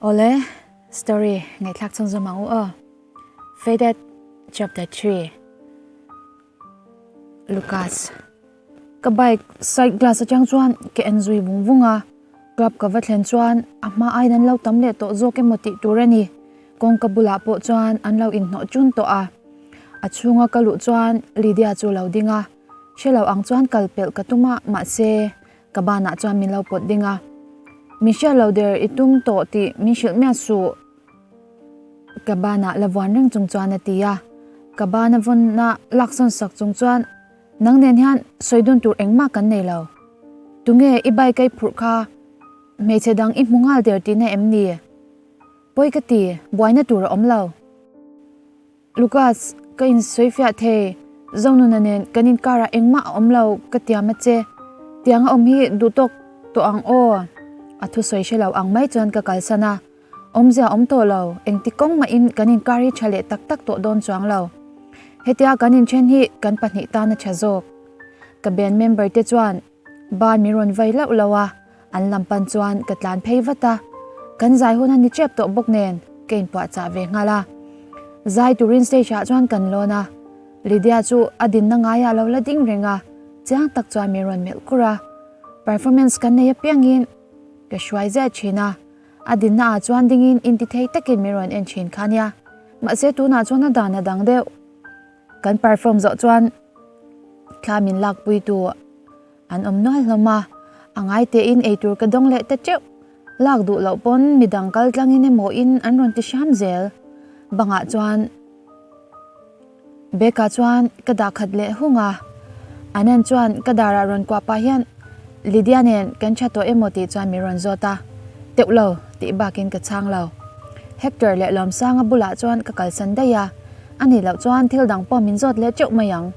Awle, story ngaihthlak chhunzawm ang u aw. Faded chapter 3 Lucas Ka bike side glass atang chuan ka en zui vung vung a, club ka va thlen chuan a hma aiin an lo tam leh tawh zawk emaw tih tur a ni. Kawngka bulah pawh chuan an lo inhnawh chun tawh a. A chhunga ka luh chuan Lydia chu lo ding a, hre lo ang chuan kal pelh ka tum a, mahse Ka banah chuan min lo pawt ding a, Min hriat lo der i tum tawh tih min hrilh miah suh. Ka banah la vuan reng chung chuan a ti a, ka bana vawnna laksawn sak chung chuan nang nen hian sawi dun tur engmah kan nei lo. Tunge i bike a i phurh kha hmeichhe dang i hmu nghal der tihna em ni? Pawi ka ti, buaina tur a awm lo. Lucas, ka insawifiah thei, Zonuna nen kan inkarah engmah a awm lo ka tiam a che, tiang a awm hi duhtawk tawh ang aw, a thusawi hre lo ang mai chuan ka kalsan a, awmzia awm tawh lo, engti kawng mahin kan inkar hi tha leh tak tak tawh dawn chuang lo. Hetia kan inthen hi kan pahnih tan a tha zawk. Ka band member te chuan Ban min rawn vai lauh lauh a, an lam pan chuan ka tlan phei vat a, kan zai hun a ni tep tawh bawk nen ka inpuahchah ve nghal a. Zai turin stage ah chuan kan lawn a, Lydia chu a dinna ngaiah lo la ding reng a, chiang tak chuan min rawn melh kur a. Performance kan nei apiangin ka hruai zet thin a, a dinna ah chuan dingin intithei takin min rawn en thin kha nia, mahse tunah chuan a dan a dang deuh. Kan perform zawh chuan thla min lakpui tu an awm nual hlawm a, a ngai tein eitur ka dawng leh ta teuh. Lak duh loh pawn midang kal tlangin emaw in an rawn ti hram zel. Bangah chuan Becca chuan ka dah khat leh hung a, Anand chuan ka darah rawn kuah pah hian Lydia nen kan tha tawh emaw tih chuan min rawn zawt a, teuh lo tih bakin ka chhang lo. Hector leh Lawmsanga bulah chuan ka kalsan daih a. A nih loh chuan thil dang pawh min zawt leh teuh mai ang.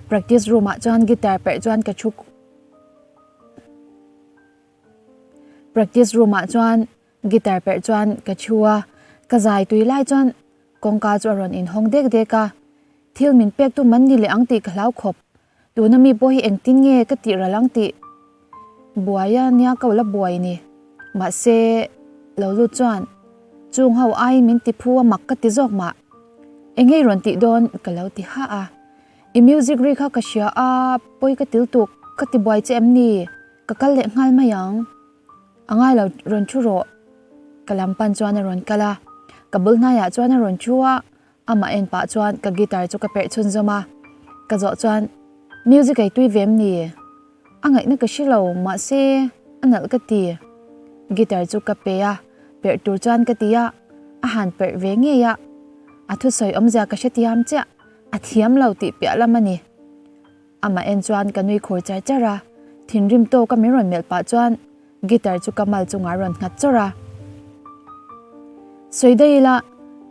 Practice room ah chuan guitar perh chuan ka thu Practice room ah chuan guitar perh chuan ka thu a, ka zai tui lai chuan kawngka chu a rawn inhawng dek dek a. Thil min pek tu man ni leh ang tih ka hlau khawp. Tuna mi pawh hi engtin nge ka tih ral ang tih buai a nia ka la buai ni. Mahse, lo lut chuan chung ho aiin min ti phu a mak ka ti zawk mah. Eng ei rawn tih dawn ka lo ti hah a. I music ri kha ka hria a, pawi ka til tuk, ka ti buai che em ni? Ka kal leh nghal mai ang. A ngai lo rawn thu rawh. Ka lam pan chuan a rawn kal a, ka bul hnaiah chuan a rawn thu a, Amah en pah chuan ka guitar chu ka perh chhunzawm a, ka zawh chuan music ei tui ve em ni? A ngaihna ka hre lo, mahse a nalh ka ti. Guitar chu ka pe a, perh tur chuan ka ti a, a han perh ve ngei a, a thusawi awmzia ka hrethiam chiah, a thiam lo tih piah lam a ni. Amah en chuan ka nui khur char char a, thinrim tawka min rawn melh pah chuan guitar chu ka mal chungah rawn nghat chawrh a. Sawi daih ila,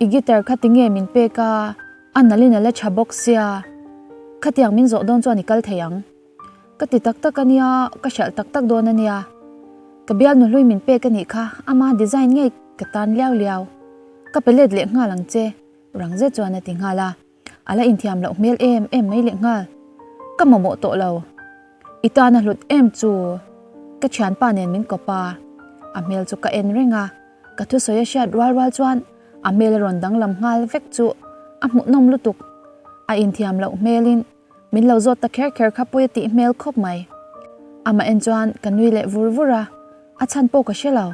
i guitar kha tinge min pek a, a nalin a la tha bawk sia, khatiang min zawh dawn chuan i kal thei ang. Ka ti tak tak a nia, ka hralh tak tak dawn a nia. Ka bialnu hlui min pek a nih kha, ama design ngei ka tan liau liau. Ka pe let leh nghal ang che, rang zet chuan a ti nghal a. A la inthiam loh hmel em em mai leh nghal. Ka mamawh tawh lo. I tan a hlut em chu ka thianpa nen min kawp a. A hmel chu ka en reng a, ka thusawi a hriat rual rual chuan a hmel a rawn danglam nghal vek chu a hmuhnawm lutuk. A inthiam loh hmelin min lo zawt ta kher kher kha pawi a tih hmel khawp mai. Amah en chuan ka nui leh vur vur a, a chhan pawh ka hre lo.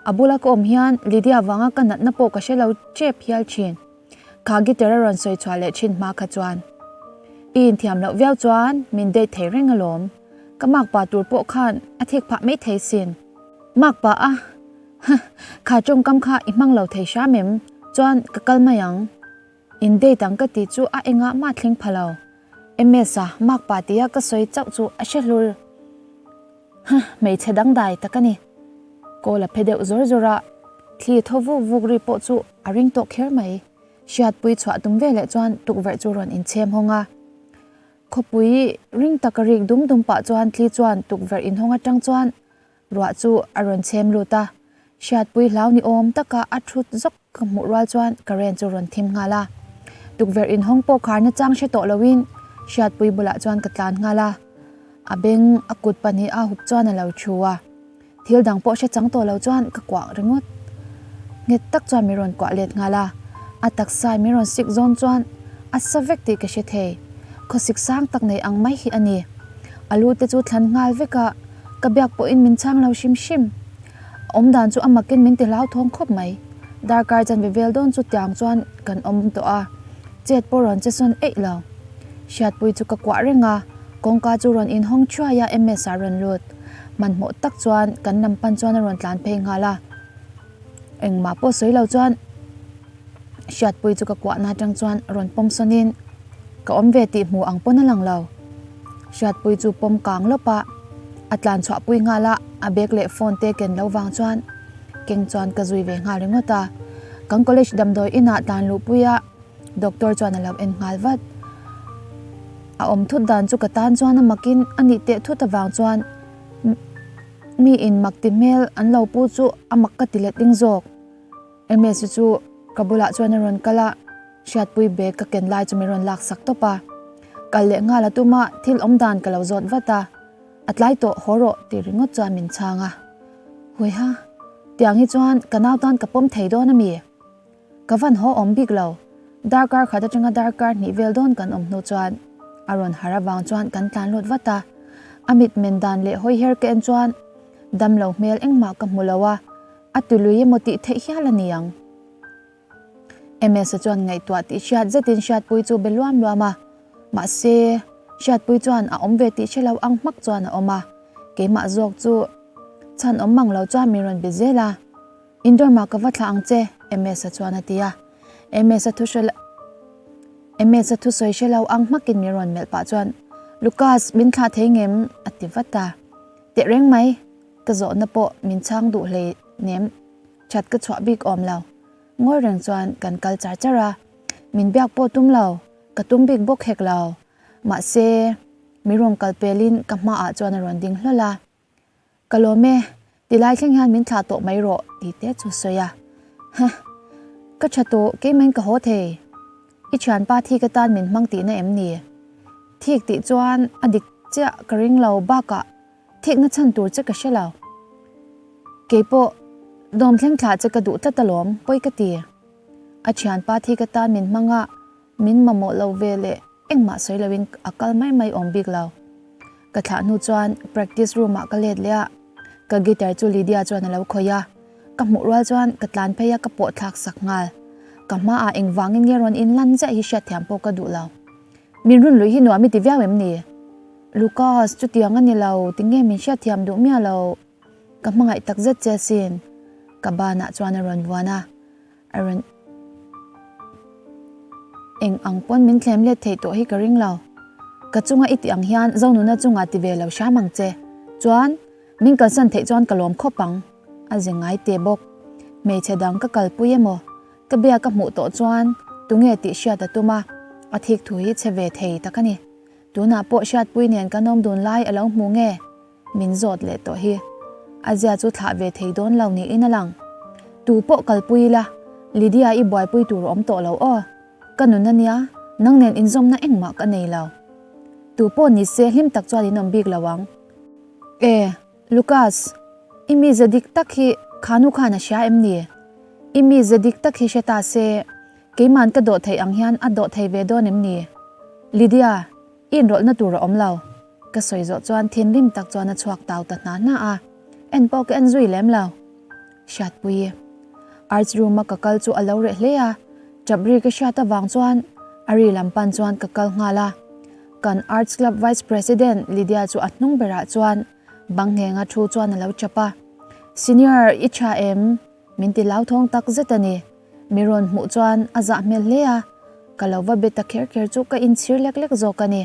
A bula ka awm hian Lydia vanga ka natna pawh ka hre lo tep hial thin. Kha guitar a rawn sawi chhuah leh thin hma kha chuan i inthiam loh viau chuan min date thei reng alawm. Ka mak pa tur pawh khan a thik phah mai thei sin. Mak pa a, huh, kha tawngkam kha i hmang lo thei hram em? Chuan ka kal mai ang. In date ang ka tih chu a engah mah thleng pha lo. MS a mak pa tia ka sawi chauh chu a hre hlur. Huh, hmeichhe dangdai tak a ni. Kawl a phe deuh zawr zawr a, thli thaw vuk vuk ri pawh chu a ring tawh kher mai. Hriatpui chhuah tum veleh chuan tukverh chu rawn inchhem hawng a. Khawpui ring taka rik dum dum pah chuan thli chuan tukverh inhawng atang chuan ruah chu a rawn chhem lut a. Hriatpui hlau ni awm taka a thut zawk ka hmuh rual chuan current chu rawn thim nghal a. Tukverh inhawng pawh kharna chang hre tawh loin Hriatpui bulah chuan ka tlan nghal a. A beng a kut pahnih a hup chuan a lo thu a. Thil dang pawh hre chang tawh lo chuan ka kuah ringawt. Nghet tak chuan min rawn kuah let nghal a, a taksa min rawn sik zawn chuan a sa vek tih ka hre thei. Khawsik sang tak nei ang mai hi a ni. A lu te chu thlan nghal vek a, ka biak pawhin min chhang lo hrim hrim. A awm dan chu a makin min ti hlauthawng khawp mai. Darkar chanve vel dawn chu tiang chuan kan awm tawh a, chet pawh rawn che sawn eih lo. Hriatpui chu ka kuah reng a, kawngka chu rawn inhawng thuai a MS ah rawn lut. Hmanhmawh tak chuan kan lam pan chuan a rawn tlan phei nghal a. Engmah pawh sawi lo chuan Hriatpui chu ka kuahna atang chuan rawn pawm sawnin ka awm ve tih hmu ang pawn a lang lo. Hriatpui chu pawm kang lawp a, a tlan chhuahpui nghal a, a bag leh phone te ken lo vang chuan keng chuan ka zui ve nghal ringawt a. Kan college damdawi inah tlan luhpui a, doctor chuan a lo en nghal vat. A awm thut dan chu ka tan chuan a makin a nih teh thut avang chuan Mi in mak ti hmel an lo pu chu a mak ka ti let ding zawk. Ms chu ka bulah chuan a rawn kal a, hriatpui bag ka ken lai chu min rawn lak sak tawp a. Kal leh nghal a tum a, thil awm dan ka lo zawt vat a, a tlai tawh haw rawh tih ringawt chuan min chhang a. Huiha, tiang hi chuan ka nau tan ka pawm thei dawn a mi? Ka van haw awm bik lo. Darkar khat atanga darkar hnih vel dawn kan awm hnu chuan a rawn har avang chuan kan tlan lut vat a. A mit men dan leh hawi her ka en chuan dam lo hmel engmah ka hmu lo a, a ti lui emaw tih theih hial a ni ang. Ms-a chuan ngaihtuah tih hriat zetin Hriatpui chu be luam luam a, mahse Hriatpui chuan a awm ve tih hre lo ang hmak chuan a awm a, keimah zawk chu chhan awm mang lo chuan min rawn be zel a. Indoor mah ka va thlah ang che, Ms-a chuan a ti a. Ms-a thu hre lo Ms-a thusawi hre lo ang hmakin min rawn melh pah chuan, Lucas, min thlah thei ngem? a ti vat a. Tehreng mai, ka zawhna pawh min chhang duh hlei nem, that ka chhuah bik awm lo. Ngawi reng chuan kan kal char char a, min biak pawh tum lo, ka tum bik bawk hek lo. Mahse, min rawn kal pelin ka hmaah chuan a rawn ding hlawl a. Ka lawm e, tilai thleng hian min thlah tawh mai rawh tih te chu sawi a. Hah, ka tha tawh, keimahin ka haw thei. I thianpa thik atan min hmang tihna em ni? Thik tih chuan a dik chiah ka ring lo bakah thikna chhan tur che ka hre lo. Keipawh dawm thleng thlah che ka duh tlat alawm, pawi ka ti. A thianpa thik atan min hmang a, min mamawh lo ve leh engmah sawi loin a kal mai mai awm bik lo. Ka thlah hnu chuan practice room ah ka let leh a, ka guitar chu Lydia chuan a lo khawih a, ka hmuh rual chuan ka tlan phei a ka pawh thlak sak nghal. Ka hma ah engvangin nge rawn in lan ziah hi hriatthiam pawh ka duh lo. Min run lui hi nuam i ti viau em ni? Lucas, chutiang a ni lo, tinge min hriatthiam duh miah lo? Ka hmangaih takzet che asin. Ka banah chuan a rawn vuan a. A rawn eng ang pawn min thlem let theih tawh hi ka ring lo. Ka chunga i tih ang hian Zonuna chungah ti ve lo hram ang che. Chuan, min kalsan theih chuan ka lawm khawp ang. A ze ngai teh bawk. Hmeichhe dang ka kalpui emaw, ka bia ka hmuh tawh chuan tunge tih hriat a tum a, a thik thu hi chhe ve thei tak a ni. Tunah pawh hriatpui nen kan awm dun lai a lo hmu nge? Min zawt leh tawh hi. A zia chu thlah ve thei dawn lo niin a lang. Tu pawh kalpui ila, Lydia i buaipui tur a awm tawh lo aw. Ka nun a nia, nang nen inzawmna engmah ka nei lo. Tu pawh ni se hlim tak chuan in awm bik lo ang. E, Lucas, i mize dik tak hi khanu khan a hria em ni? I mize dik tak hi hre ta se, keiman ka dawh theih ang hian a dawh thei ve dawn em ni? Lydia, i inrawlhna tur a awm lo. Ka sawi zawh chuan thinrim tak chuan a chhuak tau ta hna hna a, en pawh ka en zui lem lo. Hriatpui. Arts room a ka kal chu a lo reh hle a, tap ri ka hriat avang chuan a ri lam pan chuan ka kal nghal a. Kan Arts Club Vice President Lydia chu a hnung berah chuan bang nghenga thu chuan a lo chap a. Senior, i tha em? Min ti lauthawng tak zet a ni. Mi rawn hmuh chuan a zah hmel hle a, ka lo va be ta kher kher chu ka inchhir lek lek zawk a ni.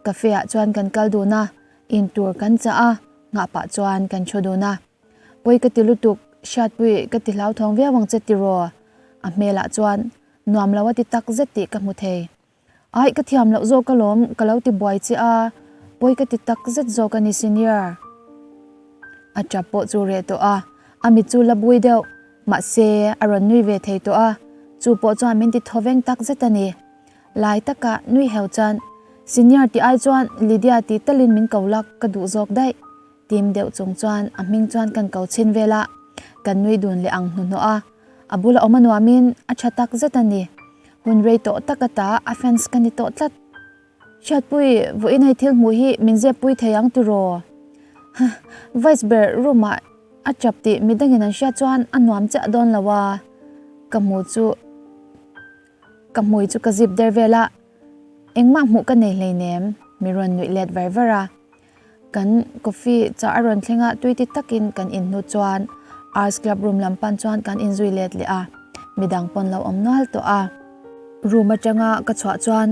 Cafe ah chuan kan kal dun a, in tur kan chah a, nghah pah chuan kan thu dun a. Pawi ka ti lutuk, Hriatpui ka ti hlauthawng viau ang che tiraw? A hmelah chuan nuam lo a ti tak zet tih ka hmu thei. Aih ka thiam loh zawk alawm, ka lo ti buai che a, pawi ka ti tak zet zawk a ni senior. A tap pawh chu reh tawh a, a mit chu la bui deuh, mahse a rawn nui ve thei tawh a, chu pawh chuan min ti thawveng tak zet a ni. Lai taka nui heu chuan, Senior tih ai chuan Lydia tih talin min ko lak ka duh zawk daih. Tim deuh chung chuan a hming chuan kan ko chhin vel a, kan nui dun leh ang hnuhnawh a. A bula awm a nuamin a tha tak zet a ni. Hun rei tawh tak ata a fans ka ni tawh tlat. Hriatpui, vawiin hei thil hmuh hi min zep pui thei ang tiraw? Huh, Vice ber room ah a tap tih midangin an hriat chuan a nuam chiah dawn lo a, ka hmu chu ka hmui chu ka zip der vel a, engmah hmuh ka nei hleinem, mi rawn nuih let var var a. Kan coffee chah a rawn thleng a, tui ti takin kan in hnu chuan Arts Club room lam pan chuan kan inzui let leh a, midang pawn lo awm nual tawh a. Room atanga ka chhuah chuan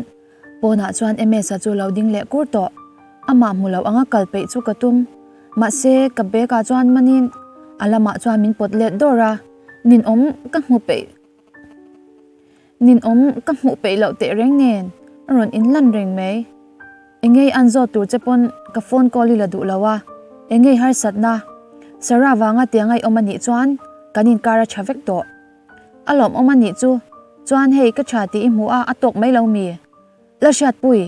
pawnah chuan Ms-a chu lo ding leh kur tawh, amah hmu lo anga kal peih chu ka tum. Mahse, ka bag ah chuan manin a lamah chuan min pawt let dawr a, ninawm ka hmu peih. Ninawm ka hmuh peih loh teh reng nen a rawn inlan reng mai. Engei an zawt tur che pawn ka phone call i la duh lo a, engei harsatna Sarah vanga tiang a i awm a nih chuan kan inkar a tha vek tawh. A lawmawm a nih chu, chuan hei ka tha tih i hmu a, a tawk mai lo mi? La hriatpui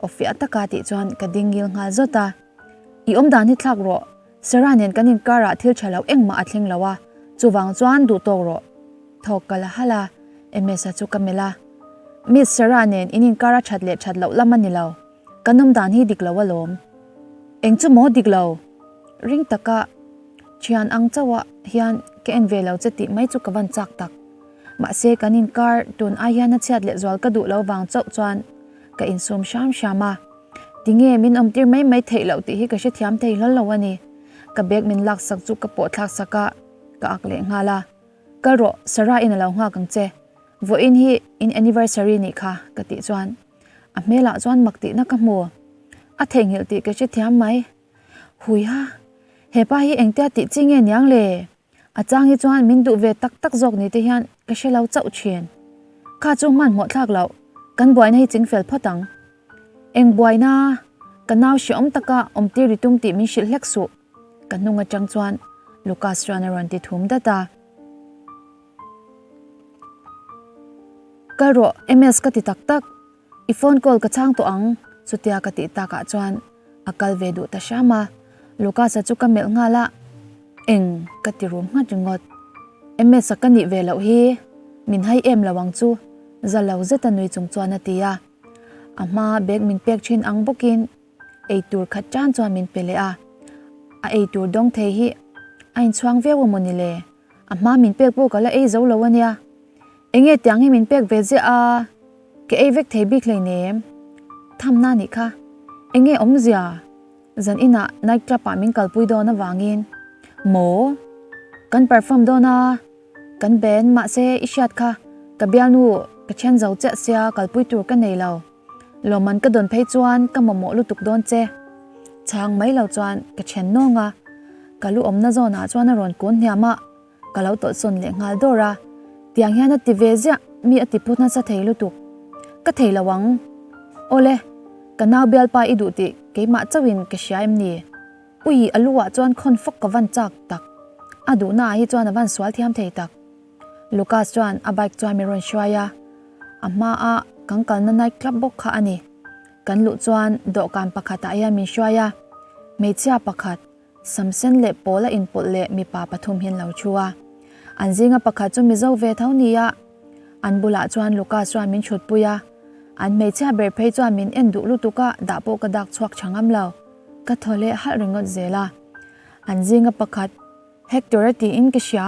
aw fiah taka tih chuan ka ding ngil nghal zawt a. I awmdan hi thlak rawh, Sarah nen kan inkarah thil tha lo engmah a thleng lo a, chuvang chuan duh tawk rawh. Thawk ka la halh a, Ms-a chu ka melh a. Miss Sarah nen in inkar a that leh that loh lam a ni lo, kan awmdan hi dik lo alawm. Eng chu maw dik lo? Ring taka thian ang chauhah hian ka en ve lo che tih mai chu ka van chak tak. Mahse kan inkar tun ai hian a chhiat leh zual ka duh lo vang chauh chuan ka insum hram hram a. Tinge min awmtir mai mai theih loh tih hi ka hrethiam thei hlawl lo a ni. Ka bag min laksak chu ka pawh thlak sak a, ka ak leh nghal a. Kal rawh, Sarah in a lo nghak ang che. Vawiin hi in anniversary nih kha ka tih chuan a hmelah chuan mak tihna ka hmu. A theihnghilh tih ka hrethiam mai. Huiha, hepa hi engtia tih chi nge niang le? A chang hi chuan min duh ve tak tak zawk ni te hian ka hre lo chauh thin. Kha chu hmanhmawh thlak loh, kan buaina hi ching fel phawt ang. Eng buaina, ka nau hreawm taka awm tir i tum tih min hrilh hlek suh. Ka hnung atang chuan Lucas chuan a rawn ti thum dat a. Kal rawh, MS ka ti tak tak. I phone call ka chhang tawh ang, chutia ka tih takah chuan a kal ve duh ta hram a. Lucas-a chu ka melh nghal a, Eng ka ti rum nghat ringawt. MS-a ka nih ve loh hi min hai em lo ang chu, za lo zeta nui chung chuan a ti a. A hma bag min pek thin ang bawkin ei tur khat tan chuan min pe leh a. A ei tur dawng thei hi a inchhuang viau a mawni le? A hma min pek pawh ka la ei zo lo a nia. Enge tiang hi min pek ve ziah a, ka ei vek thei bik hleinem. Thamna nih kha. Enge awmzia? Zan inah night club ah min kalpui dawn avangin maw kan perform dawn a, kan band mahse i hriat kha ka bialnu ka then zo chiah sia kalpui tur ka nei lo. Lawmman ka dawn phei chuan ka mamawh lutuk dawn che. Chhang mai lo chuan ka then nawng a, ka lu awmna zawnah chuan a rawn kun hniam a. Ka lo tawlhsawn leh nghal dawr a, tiang hian a ti ve ziah, mi a ti phut nasa thei lutuk. Ka thei lo ang. Awle, ka nau bialpa i duh tih keimah chauhin ka hria em ni? Ui, a lu ah chuan khawn fawk ka van chak tak. A duhna ah hi chuan a van sual thiam thei tak. Lucas chuan a bike chuan min rawn hruai a, a hma a kan kalna night club bawk kha a ni. Kan luh chuan dawhkan pakhat ah hian min hruai a, hmeichhia pakhat, Samsen leh Paula inpawlh leh mipa pathum hi an lo thu a. An zinga pakhat chu Mizo ve tho nia. An bulah chuan Lucas chuan min chhutpui a. An hmeichhia ber phei chuan min en duh lutuk a, dah pawh ka dak chhuak tha ngam lo. Ka thaw leh halh ringawt zel a. An zinga pakhat, Hector a tiin ka hria,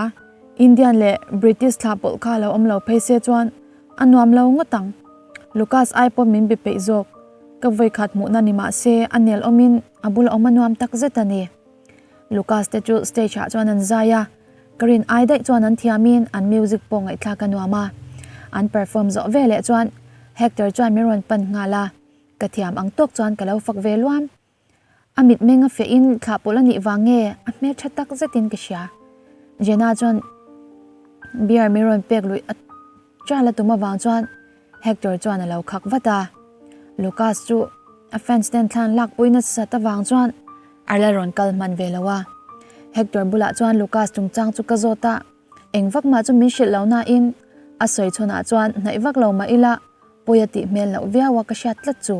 Indian leh British thlah pawlh kha lo awm lo phei se chuan A nuam lo ngawt ang. Lucas ai pawh min be peih zawk. Ka vawikhat hmuhna ni mah se a nel awmin a bula awm a nuam tak zet a ni. Lucas te chu stage ah chuan an zai a, ka rin ai daih chuan an thiamin an music pawh ngaihthlak a nuam a. An perform zawh veleh chuan Hector chuan min rawn pan nghal a, ka thiam ang tawk chuan ka lo fak ve luam. A mitmeng a fiahin thlah pawlh a nih vang nge a hmel tha tak zetin ka hria. Jenna chuan beer min rawn pek luih a chal a tum avang chuan Hector chuan a lo khak vat a. Lucas chu a fans ten thlan lakpui nasat avang chuan a la rawn kal hman ve lo a. Hector bulah chuan Lucas chungchang chu ka zawt a, eng vak mah chu min hrilh lo nain a sawi chhawnah chuan hnaih vak lo mah ila pawi a tih hmel loh viau a ka hriat tlat chu.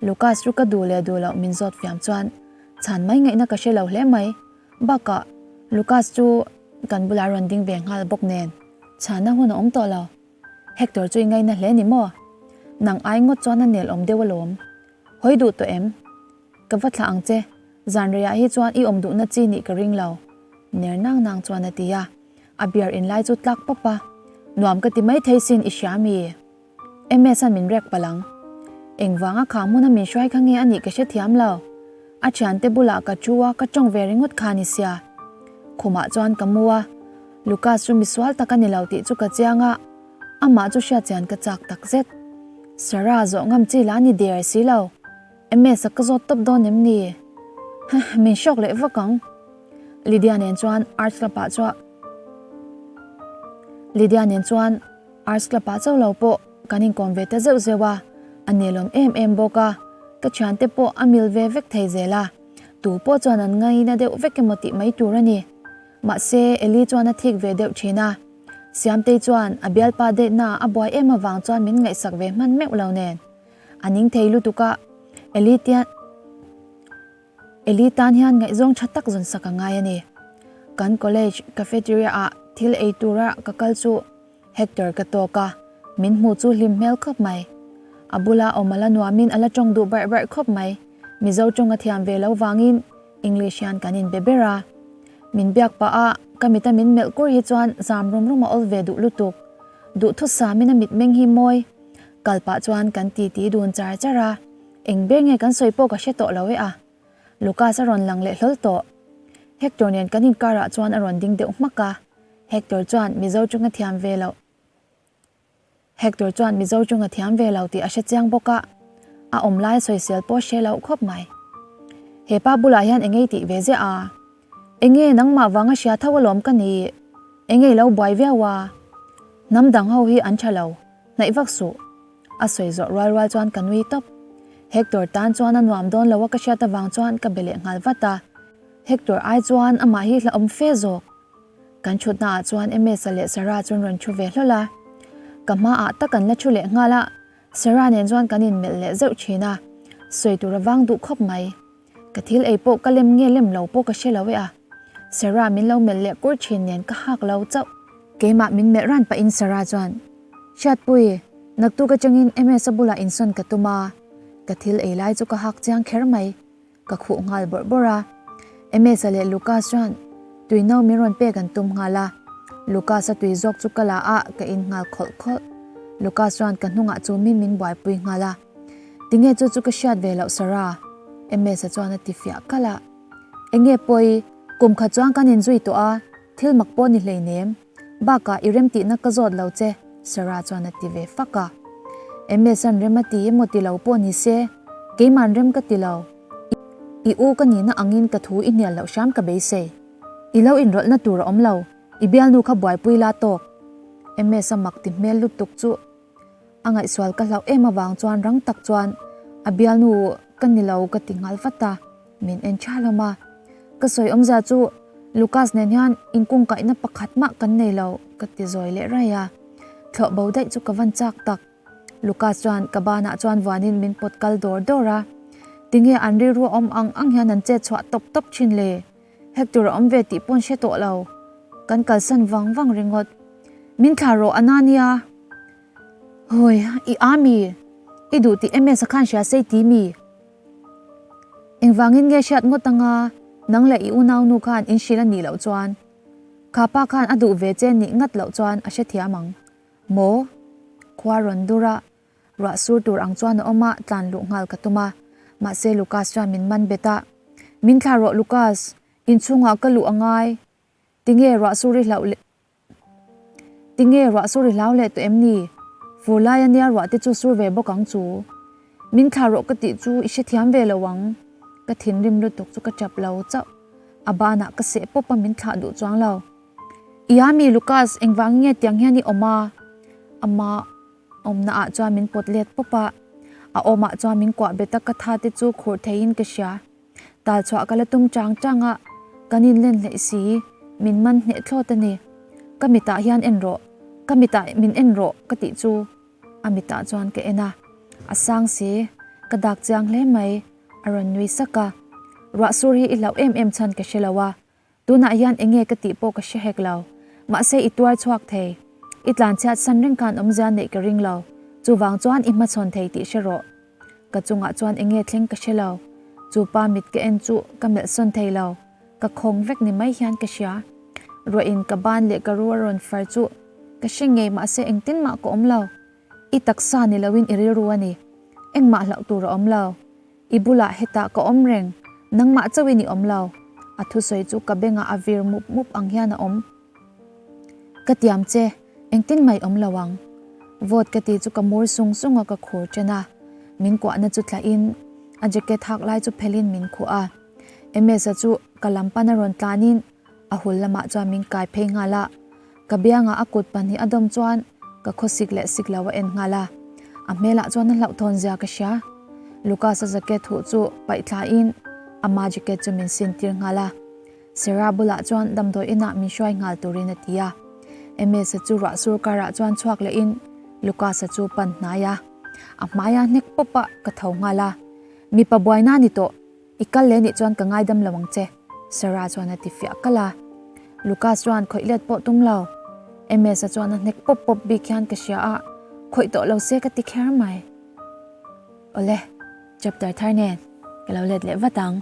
Lucas chu ka duh leh duh loh min zawt fiam chuan chhan mai ngaihna ka hre lo hle mai. Bakah Lucas chu kan bulah rawn ding ve nghal bawk nen. Chhana hun a awm tawh lo. Hector chu i ngaina hle ni maw? Nang ai ngawt chuan a nel awm deuh alawm. Hawi duh tawh em? Ka va thlah ang che, zan reiah hi chuan i awm duhna chi nih ka ring lo. Ner nang nang chuan a ti a, a beer in lai chu tlak pawp a. Nuam ka ti mai thei sin i hria mi? MS an min rek palh ang. Engvanga kha hmuna min hruai kha nge a nih ka hrethiam lo. A thiante bulah ka thu a, ka tawng ve ringawt kha a ni sia. Khumah chuan ka mu a, Lucas chu misual tak a ni lo tih chu ka chiang a, amah chu hriatchian ka chak tak zet. Sarah zawh ngam chi lah a ni der si lo. MS a ka zawt tawp dawn em ni? Huh, min hrawk leh vak ang. Lydia nen chuan Arts Club ah chuah Lydia nen chuan Arts Club ah chauh lo pawh kan inkawm ve ta zeuh zeuh a, a nelawm em em bawk a, ka thiante pawh a mil ve vek thei zel a, tu pawh chuan an ngaina deuh vek emaw tih mai tur a ni. Mahse, Eli chuan a thik ve deuh thin a, Siamtei chuan a bialpa date na a buai em avang chuan min ngaihsak ve hman meuh lo nen. A ning thei lutuk a, Eli tian Eli tan hian ngaihzawng tha tak zawn sak a ngai a ni. Kan college cafeteria ah thil ei tura ka kal chu Hector ka tawk a, min hmuh chu hlim hmel khawp mai. A bula awm a la nuamin a la tawng duh barh barh khawp mai. Mizo tawng a thiam ve lo vangin English hian kan inbe ber a. Min biak pah a, ka mita min melh kur hi chuan zam rum rum a awl ve duh lutuk. Duhthusamin a mitmeng hi mawi. Kal pah chuan kan titi dun char char a, eng ber nge kan sawi pawh ka hre tawh lo e a. Lucas a rawn lang leh hlawl tawh. Hector nen kan inkarah chuan a rawn ding deuh hmak a, Hector chuan Mizo chunga thiam ve loh. Hector chuan Mizo chunga thiam ve lo tih a hre chiang bawk a, a awm lai sawisel pawh hre loh khawp mai. He pa bulah hian engei tih ve ziah a? Enge nangmah vanga hria tho alawm ka ni? Engei lo buai viau a? Hnam dang ho hi an tha lo, hnaih vak suh. A sawi zawh rual rual chuan ka nui tawp. Hector tan chuan a nuam dawn lo a ka hriat avang chuan ka be leh nghal vat a. Hector ai chuan amah hi hlauhawm fe zawk. Kan thutna ah chuan Emesa leh Sarah chuan rawn thu ve hlawl a. Ka hma ah tak an la thu leh nghal a, Sarah nen chuan kan inmelh leh zeuh thin a, sawi tur a vang duh khawp mai. Ka thil ei pawh ka lem nge lem lo pawh ka hre lo e a. Sarah min lo melh leh kur thin nen ka hak lo chauh. Keimah min melh ran pahin Sarah chuan, Hriatpui, naktuk atangin MS-a bulah insawn ka tum a, ka thil ei lai chu ka hak chiang kher mai. Ka khuh nghal bawrh bawrh a. MS-a leh Lucas chuan tui no min rawn pek an tum nghal a. Lucas-a tui zawk chu ka la a, ka in nghal khawlh khawlh. Lucas chuan ka hnungah chumin min buaipui nghal a. Tinge chu chu ka hriat ve loh Sarah? MS-a chuan a ti fiah kalh a. Enge pawi, kum khat chuan kan inzui tawh a, thil mak pawh ni hleinem. Bakah i remtihna ka zawt lo che, Sarah chuan a ti ve fak a. MS-a'n rem a ti emaw ti lo pawh ni se, keima'n rem ka ti lo. I u ka nihna angin ka thu i hnial loh hram ka beisei. I lo inrawlhna tur a awm lo, i bialnu kha buaipui la tawk. MS-a mak ti hmel lutuk chu A ngaihsual ka hlauh em avang chuan rang tak chuan a bialnu ka ni lo ka ti nghal vat a, min en tha hlawm a. Ka sawi awmzia chu Lucas nen hian inkungkaihna pakhat mah kan nei lo ka ti zawi leh raih a, thlawh bo daih chu ka van chak tak. Lucas chuan ka banah chuan vuanin min pawt kal dawr dawr a, tinge an rilru a awm ang ang hian an chet chhuah tawp tawp thin le? Hector a awm ve tih pawn hre tawh lo, kan kalsan vang vang ringawt. Min thlah rawh Anania. Hawi, i a mi? I duh tih MS a khan hria sei ti mi? Engvangin nge hriat ngawt anga nang leh i unaunu khan in hrilh a nih loh chuan? Kha pa khan a duh ve che nih ngat loh chuan a hrethiam ang maw? Khua rawn dur a, ruah sur tur ang chuan a awm a, tlan luh nghal ka tum a. Mahse Lucas chuan min man bet a, Min thlah rawh Lucas, inchhungah ka luh a ngai. Tinge ruah sur i hlauh leh? Tinge ruah sur i hlau leh tawh em ni? Fur lai ania ruah te chu sur ve bawk ang chu. Min thlah rawh ka tih chu i hrethiam ve lo ang. Ka thinrim lutuk chu ka tap lo chauh. A banah ka seh pawp a min thlah duh chuang lo. I a mi Lucas engvang nge tiang hian i awm a? Ama awmna ah chuan min pawt let pawp a. A awmah chuan min kuah bet a ka tha te chu khurh theiin ka hria. Tal chhuah ka la tum chang chang a, kan inlen hleih si, min man hneh thlawt a ni. Ka mitah hian en rawh, ka mitah min en rawh ka tih chu a mitah chuan ka en a, a sang si, ka dak chiang hle mai, a rawn nui sak a. Ruah sur hi i hlauh em em chhan ka hre lo a, tunah hian enge ka tih pawh ka hre hek lo, mahse i tuar chhuak thei. I tlanchhiat san reng khan awmzia neih ka ring lo. Chuvang chuan i hmachhawn thei tih hre rawh. Ka chungah chuan enge thleng ka hre lo. Chu pa mit ka en chu ka melh sawn thei lo. Ka khawng vek ni mai hian ka hria. Ruahin ka ban leh ka ru a rawn far chu ka hre ngei mahse engtin mah ka awm lo. I taksa ni loin i rilru a ni. Engmah hlauh tur a awm lo. I bulah hetah ka awm reng. Nangmah chauhin i awm lo. A thusawi chu ka bengah a vir mup mup ang hian a awm. Ka tiam che, engtin mai awm lo ang. Vote ka ti chu ka mur sung sung a ka khur chen a. Min kuahna chu tlahin a jacket hak lai chu phelhin min khuh a. Ms-a chu ka lam pan a rawn tlanin a hul lamah chuan min kai phei nghal a. Ka biangah a kut pahnih a dawm chuan ka khawsik leh sik lo a en nghal a. A hmelah chuan a hlauhthawn zia ka hria. Lucas-a jacket huh chu paih thlain ama jacket chu min sin tir nghal a. Sarah bulah chuan damdawi inah min hruai nghal turin a ti a. Ms-a chu ruah sur karah chuan chhuak lehin Lucas-a chu pan hnai a. A hmaia hnek pawp a ka tho nghal a. Mipa buaina ni tawh, i kal leh nih chuan ka ngaidam lo ang che, Sarah chuan a ti fiah kalh a. Lucas chuan khawih let pawh tum lo. Ms-a chuan a hnek pawp pawp bik hian ka hria a, khawih tawh lo se ka ti kher mai. Awle, chapter thar nen ka lo let leh vat ang.